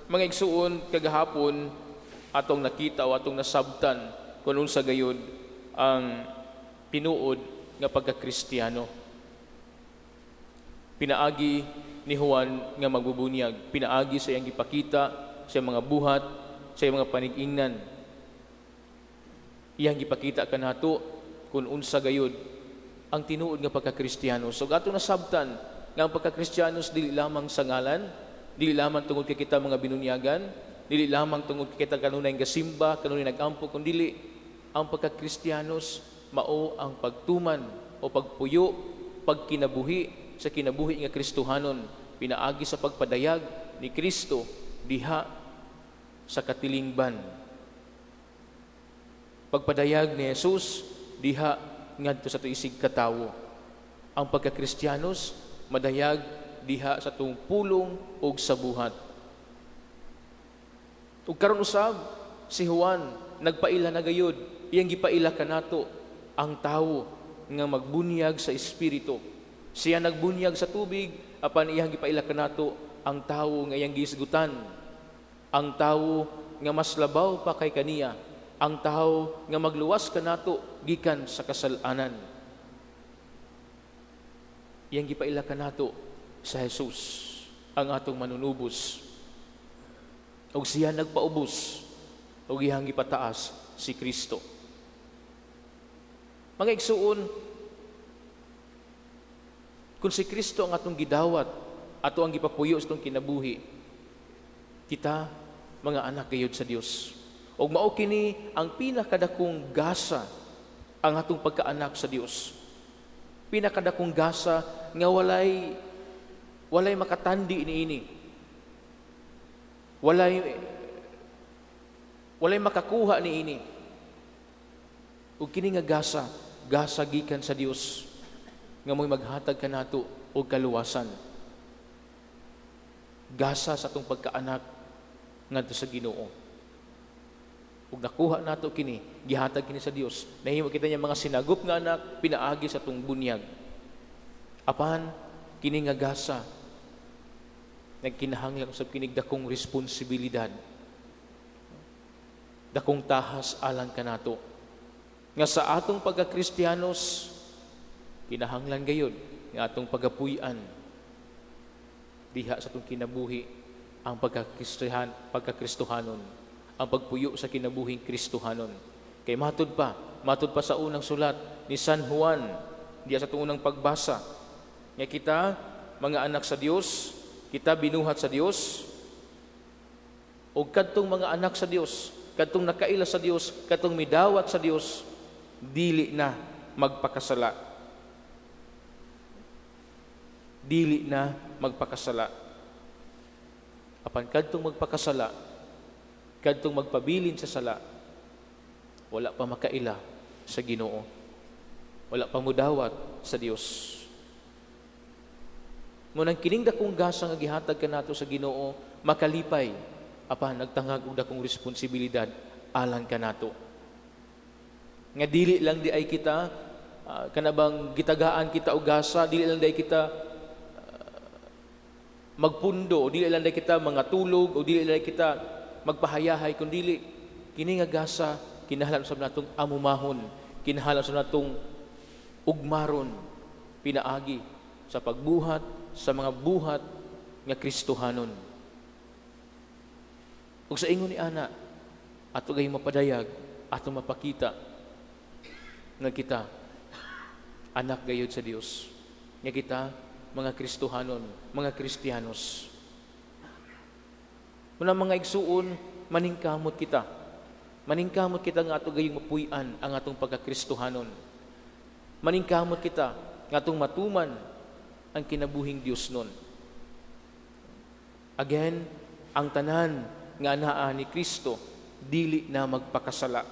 Mga igsuon, kagahapon atong nakita o atong nasabtan kung unsa gayud ang tinuod nga pagkakristiano. Pinaagi ni Juan nga magbubunyag, pinaagi sa iyang gipakita sa iyang mga buhat, sa iyang mga panigingnan. Iyang gipakita kanato kung unsa gayud ang tinuod nga pagkakristiano. So atong nasabtan nga ang pagkakristiano dili lamang sa ngalan, dili lamang tungod kay kita mga binunyagan, dili lamang tungod kay kita kanunay gasimba, kanunay nagampo, kundi ang pagkakristiyanos mao ang pagtuman o pagpuyo, pagkinabuhi sa kinabuhi nga Kristohanon, pinaagi sa pagpadayag ni Kristo diha sa katilingban. Pagpadayag ni Jesus diha ngadto sa tuisig katawo. Ang pagkakristiyanos madayag diha sa atong pulong ug sa buhat. Ug karon usab si Juan nagpaila na gayud, iyang gipaila kanato ang tawo nga magbunyag sa espiritu. Siya nagbunyag sa tubig, apan iyang gipaila kanato ang tawo nga iyang gihisgutan, ang tawo nga mas labaw pa kay kaniya, ang tawo nga magluwas kanato gikan sa kasal-anan. Iyang gipaila kanato sa Jesus, ang atong manunubos. Og siya nagpaubos og iyang gipataas si Kristo. Mga igsuon, kung si Kristo ang atong gidawat, ato ang gipapuyo sa atong kinabuhi, kita mga anak gayud sa Dios. Og mao kini ang pinakadakong gasa, ang atong pagkaanak sa Dios. Pinakadakong gasa nga walay makatandi niini. Walay makakuha niini. Ug kini nga gasa, gasa gikan sa Dios nga mo'y maghatag kanato og kaluwasan. Gasa sa atong pagkaanak ngadto sa Ginoo. Ug nakuha nato kini, gihatag kini sa Dios. Nahimo kita niya mga sinagup nga anak pinaagi sa atong bunyag. Apan kini nga gasa nagkinahanglan usab kinig dakong responsibilidad. Dakong tahas alang kanato. Nga sa atong pagkakristiyanos kinahanglan gayud nga atong pagapuy-an diha sa atong kinabuhi ang pagkakristohanon, ang pagpuyo sa kinabuhing Kristohanon. Kay matud pa sa unang sulat ni San Juan, diha sa atong unang pagbasa, nga kita mga anak sa Dios, kita binuhat sa Dios, ug kadtong mga anak sa Dios, kadtong nakaila sa Dios, kadtong midawat sa Dios, dili na magpakasala. Dili na magpakasala. Apan kadtong magpakasala, kadtong magpabilin sa sala, wala pa makaila sa Ginoo. Wala pa mudawat sa Dios. Munang kining dakong gasa nga gihatag kanato sa Ginoo, makalipay, apan nagtangag og dakong responsibilidad alang kanato. Nga dili lang di ay kita kanabang gitagaan kita og gasa, dili lang di ay kita magpundo, o dili lang di kita mga tulog, o dili lang kita magpahayahay, kun dili kini nga gasa kinahanglan usab natong amumahon, kinahanglan usab natong ugmaron pinaagi sa pagbuhat sa mga buhat nga Kristohanon. Ug sa ingon ni ana, ato gayong mapadayag, ato mapakita nga kita anak gayud sa Dios, nga kita mga Kristohanon, mga Kristiyanos. Muna mga igsuon, maningkamot kita. Maningkamot kita nga ato gayong mapuy-an ang atong pagkakristohanon. Maningkamot kita nga atong matuman ang kinabuhing Dios nun. Again, ang tanan nga anaa ni Kristo dili na magpakasala.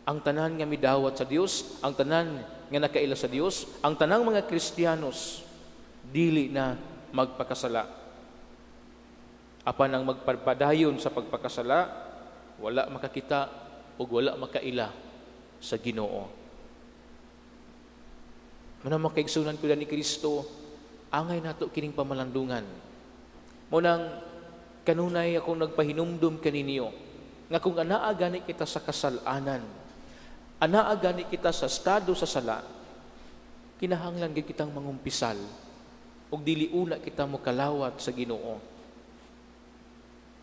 Ang tanan nga midawat sa Dios, ang tanan nga nakaila sa Dios, ang tanang mga Kristiyanos dili na magpakasala. Apan ang magpadayon sa pagpakasala, wala makakita ug wala makaila sa Ginoo. Muna makaigsunan ko ni Kristo, angay nato kining pamalandungan. Munang Kanunay akong nagpahinumdum kaninyo nga kung anaa gani kita sa kasalanan, anaa gani kita sa estado sa sala, kinahanglan gyud kitang mangumpisal ug dili una kita mokalawat sa Ginoo.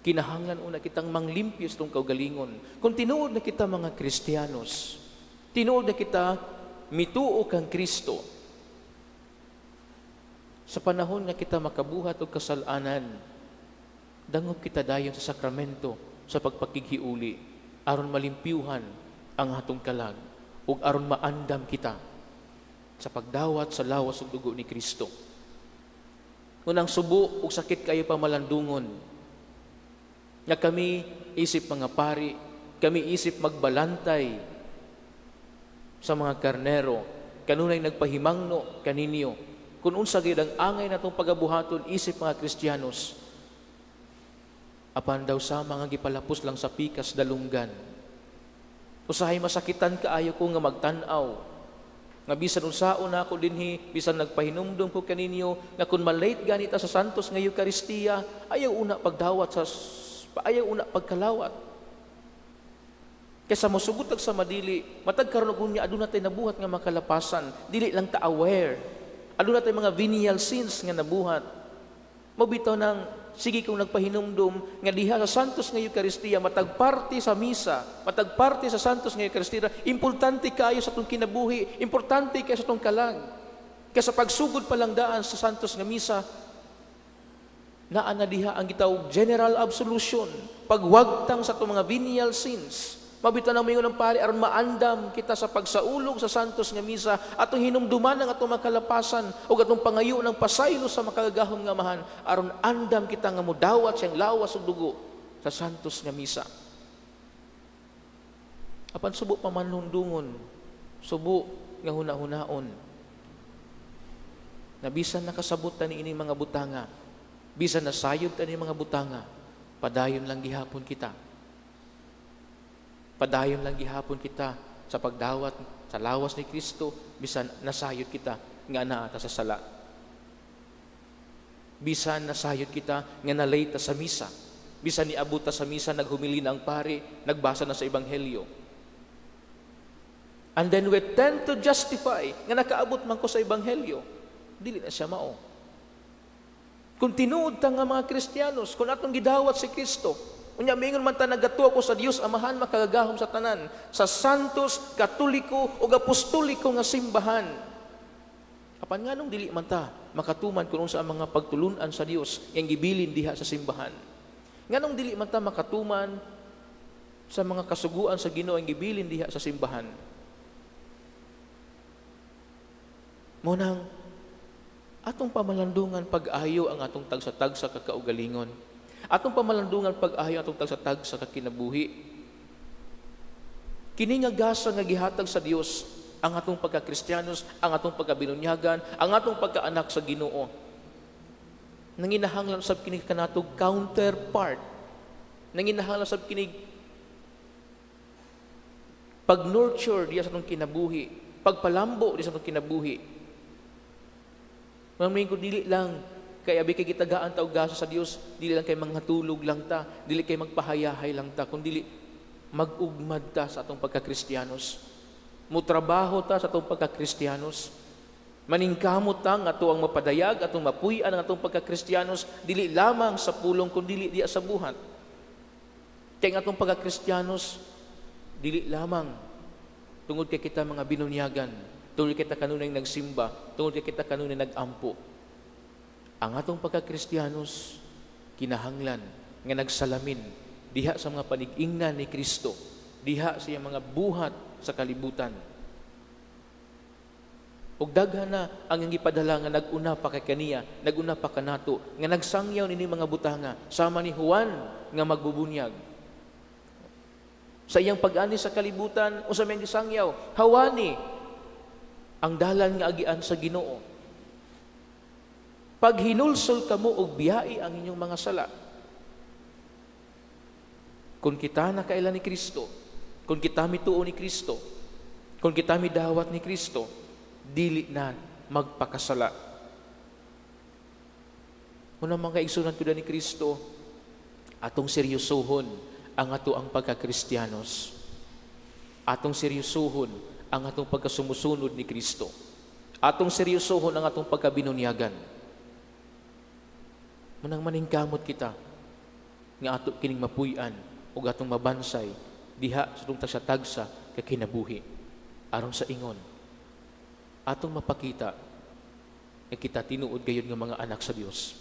Kinahanglan una kitang manglimpyo sa atong kaugalingon. Kung tinuod na kita mga Kristiyanos, tinuod na kita mituo kang Kristo, sa panahon nga kita makabuhat og kasalanan, dangop kita dayon sa sakramento sa pagpakighiuli aron malimpyuhan ang atong kalag ug aron maandam kita sa pagdawat sa lawas ug dugo ni Kristo. Unang subo ug sakit kayo pamalandungon nga kami isip mga pari, kami isip magbalantay sa mga karnero, kanunay nagpahimangno kaninyo kung unsa gyud ang angay natong pagabuhaton isip mga Kristiyanos. Apan daw sa mga gipalapos lang sa pikas dalunggan. Usahay masakitan kaayo ko nga magtan-aw nga bisan unsaon na ako dinhi, bisan nagpahinumdum ko kaninyo nga kung malate ganita sa Santos nga Eukaristiya, ayaw una pagdawat sa ayaw una pagkalawat. Kaysa mosugot sa madili, matag karon og unya aduna tay nabuhat nga makalapasan, dili lang ta aware. Aduna tay mga venial sins nga nabuhat. Mabitaw nang sige kong nagpahinumdum nga diha sa Santos nga Eukaristiya, matag parte sa misa, matag parte sa Santos nga Eukaristiya, importante kaayo sa atong kinabuhi, importante kaayo sa atong kalag. Kaysa pagsugod pa lang daan sa Santos nga misa, naa na diha ang gitawag general absolution, pagwagtang sa atong mga venial sins. Mabitaw nang mingon ng pari aron maandam kita sa pagsaulog sa Santos nga misa, atong hinumduman ang atong makalapasan ug atong pangayo ng pasaylo sa makagagahom nga Amahan aron andam kita nga modawat siyang lawas ug dugo sa Santos nga misa. Apan subo pa man lundungon, subo nga huna-hunaon, na bisan nakasabot ta niini mga butanga, bisan nasayod ta ni mga butanga, padayon lang gihapon kita. Padayon lang gihapon kita sa pagdawat sa lawas ni Kristo, bisan nasayod kita nga naa ta sa sala. Bisan nasayod kita nga nalate ta sa misa. Bisan niabot ta sa misa, naghumili na ang pari, nagbasa na sa Ebanghelyo. And then we tend to justify nga nakaabot man ko sa Ebanghelyo. Dili na siya mao. Kung tinuod ta nga mga Kristiyanos, kung atong gidawat si Kristo, unya mingon man ta nagatuo ko sa Dios Amahan makagagahom sa tanan, sa Santos, Katoliko ug Apostoliko nga simbahan. Apan nganong dili man ta makatuman kun unsa ang mga pagtulun-an sa Dios yang gibilin diha sa simbahan? Nganong dili man ta makatuman sa mga kasuguan sa Ginoo ang gibilin diha sa simbahan? Mo nang atong pamalandungan pag-ayo ang atong tagsa-tagsa kakaugalingon. Atong pamalandungan pag-ayo atong tagsa-tagsa kakinabuhi. Kini nga gasa nga gihatag sa Dios ang atong pagkakristiyanos, ang atong pagkabinunyagan, ang atong pagkaanak sa Ginoo. Nanginahanglan sab kini kanatog counterpart. Nanginahanglan sab kini pag-nurture diya sa atong kinabuhi, pagpalambo diya sa atong kinabuhi. Mamingko dili lang kay abi kay gitagaan ta og gasa sa Dios, dili lang kay mangatulog lang ta, dili kay magpahayahay lang ta, kun dili mag-ugmad ta sa atong pagkakristiyanos. Mutrabaho ta sa atong pagkakristiyanos. Maningkamot ta nga ato ang mapadayag, atong mapuy-an ang atong pagkakristiyanos, dili lamang sa pulong kun dili diya sa buhat. Kay ang atong pagkakristiyanos dili lamang tungod kay kita mga binunyagan, tungod kay kita kanunay nagsimba, tungod kay kita kanunay nagampo. Ang atong pagkakristiyanos kinahanglan nga nagsalamin diha sa mga panig-ingnan ni Kristo, diha sa iyang mga buhat sa kalibutan. Ug daghan na ang iyang gipadala nga nag-una pa kay kaniya, nag-una pa kanato, nga nagsangyaw nini mga butanga sama ni Juan nga magbubunyag. Sa iyang pag-ani sa kalibutan, unsa may gisangyaw? Hawani ang dalan nga agian sa Ginoo. Paghinulsol kamo og biyai ang inyong mga sala. Kung kita nakaila ni Kristo, kung kita mituo ni Kristo, kung kita midawat ni Kristo, dili na magpakasala. Una mga kaigsunan ko ni Kristo, Atong seryosohon ang ato ang pagkakristiyanos. Atong seryosohon ang atong pagkasumusunod ni Kristo. Atong seryosohon ang atong pagkabinunyagan. Munang maningkamot kita nga ato kining mapuy-an ug atong mabansay diha sa atong tagsa-tagsa ka kinabuhi, aron sa ingon atong mapakita nga kita tinuod gayud nga mga anak sa Dios,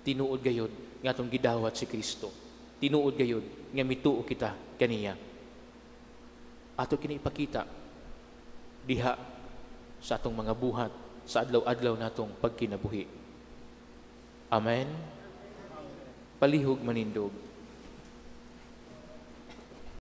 tinuod gayud nga atong gidawat si Kristo, tinuod gayud nga mituo kita kaniya. Ato kini ipakita diha sa atong mga buhat sa adlaw-adlaw natong pagkinabuhi. Amen. Palihog manindog.